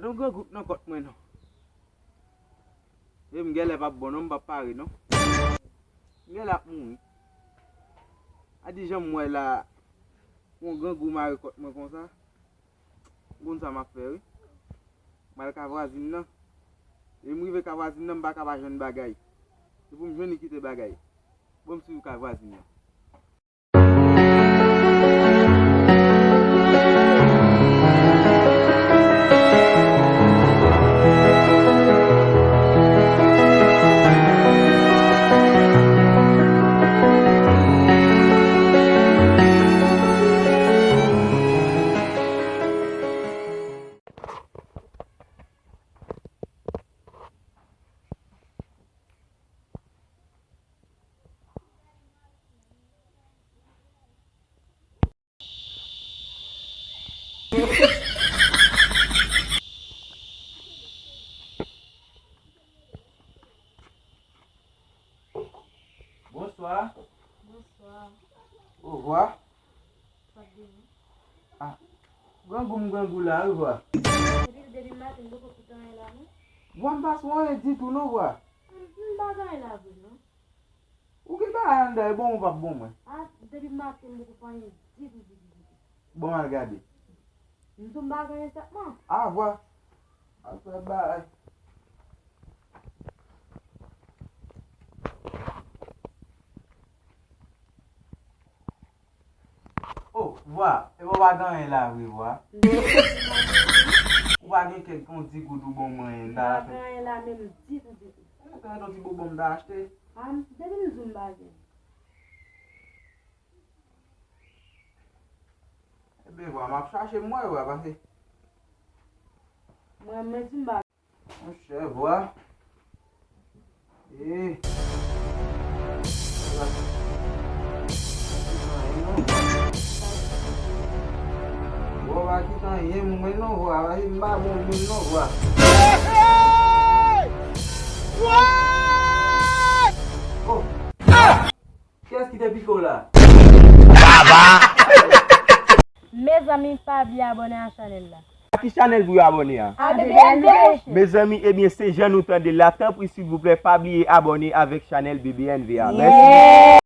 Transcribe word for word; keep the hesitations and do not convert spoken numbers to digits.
Yon grangou k nan kòt mwen non. E m genlè p ap bon non, m p ap pare non. M genlè ap mouri. A di jan m wè la, yon grangou mare kòt mwen konsa. M konn sa m ap fè wi. M al ka vwazin nan. E m rive ka vwazin nan, m pa ka pa jwenn bagay. Se pou m jwenn li kite bagay. Bon, m swiv ka vwazin nan. Bonswa. Bonswa. Ovwa. Sa k gen? Ah, grangou m grangou la wi vwa. Depi, depi maten m poko fout anyen la non. Vwa m pa sou anyen ditou non vwa. M, m pa gen anyen la vre non. Ou gen bagay anndan e bon ou p ap bon mwen. Ah, depi maten m poko fè anyen ditou, ditou, ditou. Bon al gade. M tou m pa gen anyen sètman. Ah, vwa. Al fè bagay. Oh, vwa, e bon pa gen anyen la vre vwa. Ou pa gen kèk yon ti goud ou bon mwen, m ta. M pa gen anyen la menm ditou, ditou. Mwen ta yon ti bonbon m ta achte. Ah, depi m di w m pa gen. Ebyen vwa, m ap chache m wè vwa, pase. Mwen, mwen di m pa. Monchè, vwa. Ee. Vwa, pa kite anyen mwen non, vwa. M pa bon moun non, vwa. Oh. Kiyès ki te pike w la? Mezanmi, pa bliye abòne a chanèl la. A ki chanèl pou yo abòne a? A B B N V. Mezanmi, ebyen, se jan nou tande l la. Tanpri, silvouplè, pa bliye abòne avèk chanèl B B N V a. Mèsi.